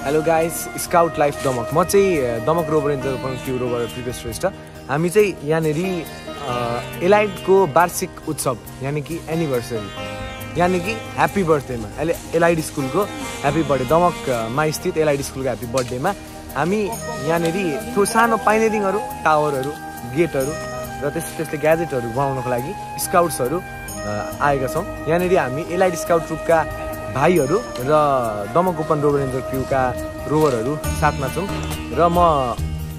Hello guys, scout life Damak. म चाहिँ दमक रोबर रेन्जर क्यु रोबर प्रिभियस श्रेष्ठ। हामी चाहिँ यहाँनिर एलाइडको वार्षिक उत्सव यानि कि एनिभर्सरी यानि कि ह्याप्पी बर्थडेमा एलाइड स्कुलको ह्याप्पी बर्थडे दमकमा स्थित एलाइड स्कुलको ह्याप्पी बर्थडेमा हामी यहाँनिर थोर सानो पाइनेरिङहरू, टावरहरू, गेटहरू र त्यस्तै ग्याजेटहरू बनाउनको लागि स्काउट्सहरू आएका छौँ। यहाँनिर हामी एलाइड स्काउट ट्रुपका भाइहरू र दमक ओपन रोबर रेन्जर क्रुका रोवरहरू साथमा छौँ र म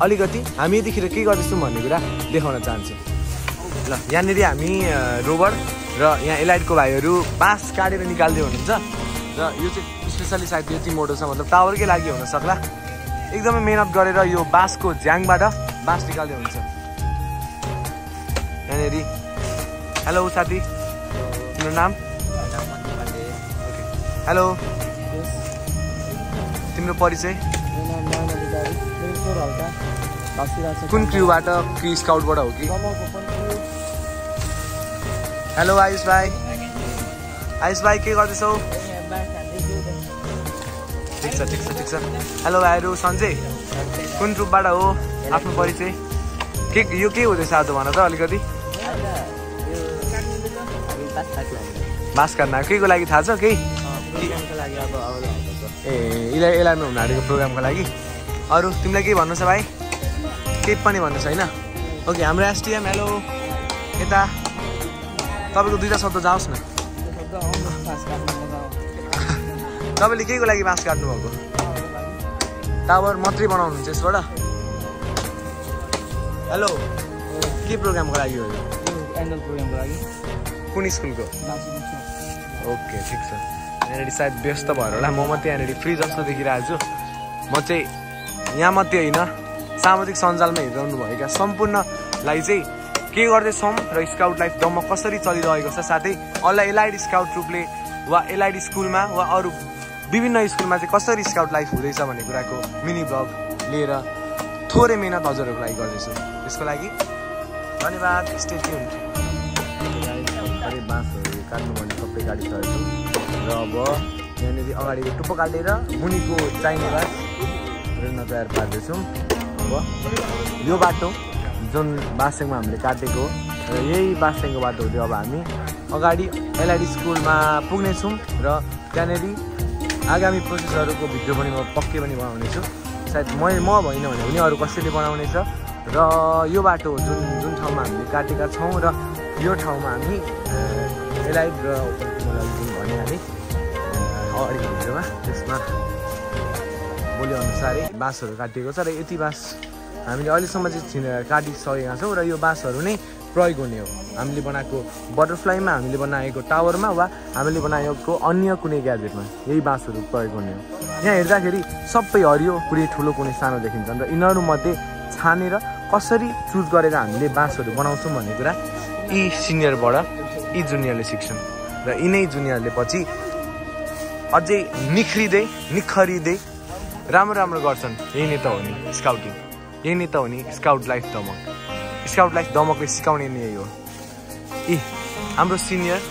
अलिकति हामी यतिखेर के गर्दैछौँ भन्ने कुरा देखाउन चाहन्छु। ल, यहाँनिर हामी रोबर र यहाँ एलाइडको भाइहरू बाँस काटेर निकाल्दै हुनुहुन्छ र यो चाहिँ स्पेसली सायद यति मोटो छ, मतलब टावरकै लागि हुन सक्ला। एकदमै मेहनत गरेर यो बाँसको झ्याङबाट बाँस निकाल्दै हुन्छ। यहाँनिर हेलो साथी, तिम्रो नाम? हेलो, तिम्रो परिचय? कुन क्रुबाट? क्रु स्काउटबाट हो कि? हेलो आयुष भाइ। आयुष भाइ के गर्दैछौ? ठिक छ। हेलो भाइहरू, सन्जय कुन ट्रुपबाट हो? आफ्नो परिचय के? यो के हुँदैछ आज भन त अलिकति। बाँस काट्न के को लागि थाहा छ? केही एलाइडमा हुन आँटेको प्रोग्रामको लागि। अरू तिमीलाई के भन्नु छ भाइ? केही पनि भन्नु छैन? ओके, हाम्रो एसटिएम हेलो। यता तपाईँको दुईवटा शब्द जाओस् न। तपाईँले के को लागि बाँस काट्नु भएको? टावर मात्रै बनाउनुहुन्छ यसबाट? हेलो, के प्रोग्रामको लागि हो? एनुअल प्रोग्रामको लागि। कुन स्कुलको? ओके, ठिक छ। यहाँनिर सायद व्यस्त भएर होला, म मात्रै यहाँनिर फ्री जस्तो देखिरहेको छु। म चाहिँ यहाँ मात्रै होइन, सामाजिक सञ्जालमा हेरिरहनुभएका सम्पूर्णलाई चाहिँ के गर्दैछौँ र स्काउट लाइफ दममा कसरी चलिरहेको छ, साथै एलाइड स्काउट ट्रुपले वा एलाइड स्कुलमा वा अरू विभिन्न स्कुलमा चाहिँ कसरी स्काउट लाइफ हुँदैछ भन्ने कुराको मिनी ब्लग लिएर थोरै मेहनत हजुरहरूको लागि गर्दैछु। त्यसको लागि धन्यवाद। Stay tuned. बाँसहरू काट्नुपर्ने सबै काटिसकेको र अब यहाँनिर अगाडिको टुप्पो काटेर मुनिको चाहिने बाँस तयार पार्दैछौँ। अब यो बाटो जुन बाँससँगमा हामीले काटेको र यही बाँससँगको बाटो हुँदै अब हामी अगाडि एलाइड स्कुलमा पुग्नेछौँ र त्यहाँनिर आगामी प्रोसेसहरूको भिडियो पनि म पक्कै पनि बनाउनेछु। सायद म भइनँ भने पनि अरू कसैले बनाउनेछ। र यो बाटो जुन ठाउँमा हामीले काटेका छौँ र यो ठाउँमा हामी एलाइड र भनिहालेँ अगाडिको भिडियोमा, त्यसमा बोले अनुसारै बाँसहरू काटिएको छ र यति बाँस हामीले अहिलेसम्म चाहिँ काटिसकेका छौँ र यो बाँसहरू नै प्रयोग हुने हो। हामीले बनाएको बटरफ्लाईमा, हामीले बनाएको टावरमा वा हामीले बनाएको अन्य कुनै ग्याजेटमा यही बाँसहरू प्रयोग हुने हो। यहाँ हेर्दाखेरि सबै हरियो, कुनै ठुलो कुनै सानो देखिन्छन् र यिनीहरूमध्ये छानेर कसरी चुज गरेर हामीले बाँसहरू बनाउँछौँ भन्ने कुरा यी सिनियरबाट यी जुनियरले सिक्छन् र यिनै जुनियरले पछि अझै निखरिँदै राम्रो गर्छन्। यही नै त हो नि स्काउटिङ, यही नै त हो नि scout life Damak. Scout life दमकले सिकाउने नै यही हो। हाम्रो सिनियर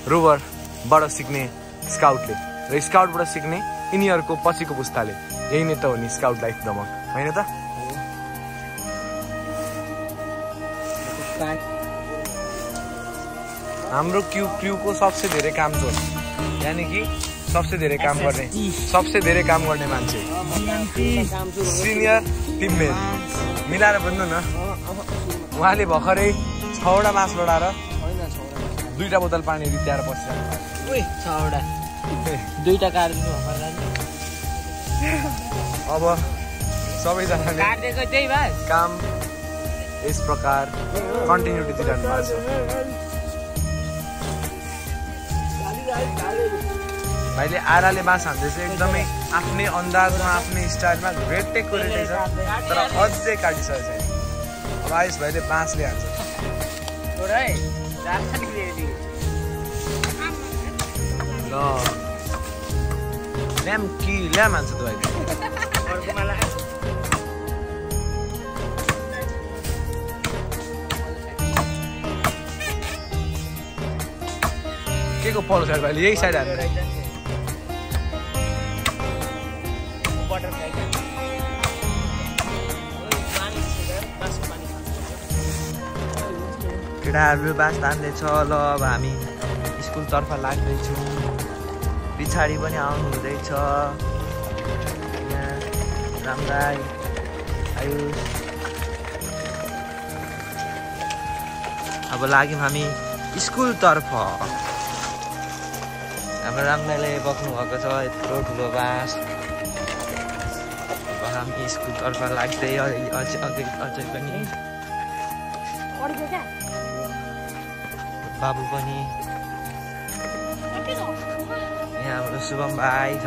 रोबरबाट सिक्ने स्काउटले र स्काउटबाट सिक्ने यिनीहरूको पछिको पुस्ताले, यही नै त हो नि स्काउट लाइफ दमक, होइन त? हाम्रो क्रुको सबसे धेरै काम चोर यानि कि सबसे धेरै काम गर्ने मान्छे सिनियर टिममेट मिलाएर भन्नु न। उहाँले भर्खरै 6वटा बाँस लडाएर 2टा बोतल पानी रित्याएर बसिरहेको। 6वटा 2टा काट्नु अब सबैजनाले काम यस प्रकार कन्टिन्युटी दिइरहनु भएको छ। भाइले आराले बाँस हान्दैछ, एकदमै आफ्नै अन्दाजमा आफ्नै स्टाइलमा भेटेको रहेछ, तर अझै काटिसकेको छैन। अब आयुष भाइले बाँसले हान्छ। ल ल्याम हान्छ त भाइले। के को पल्लो साइड भाइले? यही साइड हाल्नु। केटाहरू बास तान्दैछ। ल अब हामी स्कुलतर्फ लाग्दैछौँ। पछाडि पनि आउनु हुँदैछ यहाँ रामदाई आयुष। अब लाग्यौँ हामी स्कुलतर्फ। हाम्रो रामदाईले बोक्नु भएको छ यत्रो ठुलो बास। अब हामी स्कुलतर्फ लाग्दै अझै पनि बाबु पनि यहाँ हाम्रो शुभम भाइ छ।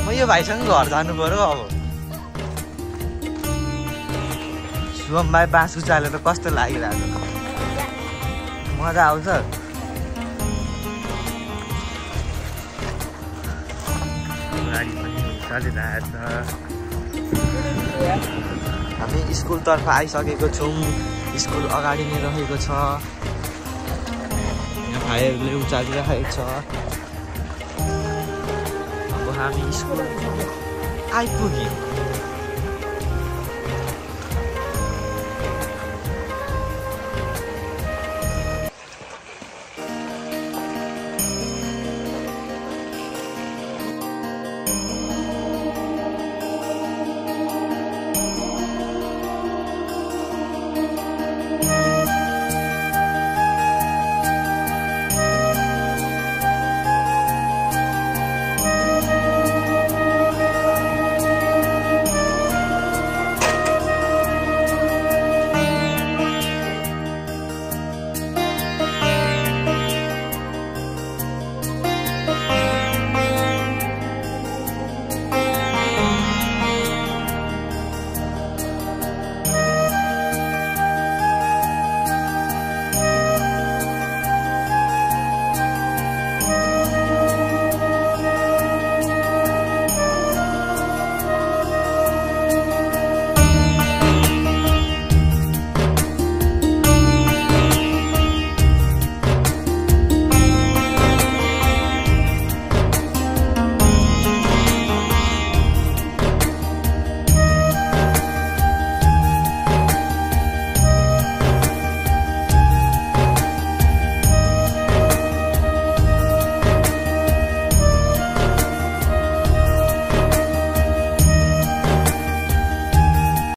म यो भाइसँग घर जानु पर्यो। अब शुभम भाइ बाँस उचालेर कस्तो लागिरहेको मजा आउँछ। गाडी पनि चलिरहेछ। हामी स्कुलतर्फ आइसकेको छौँ। स्कुल अगाडि नै रहेको छ। यहाँ भाइहरूले उचालिरहेको छ। अब हामी स्कुल आइपुग्यौँ।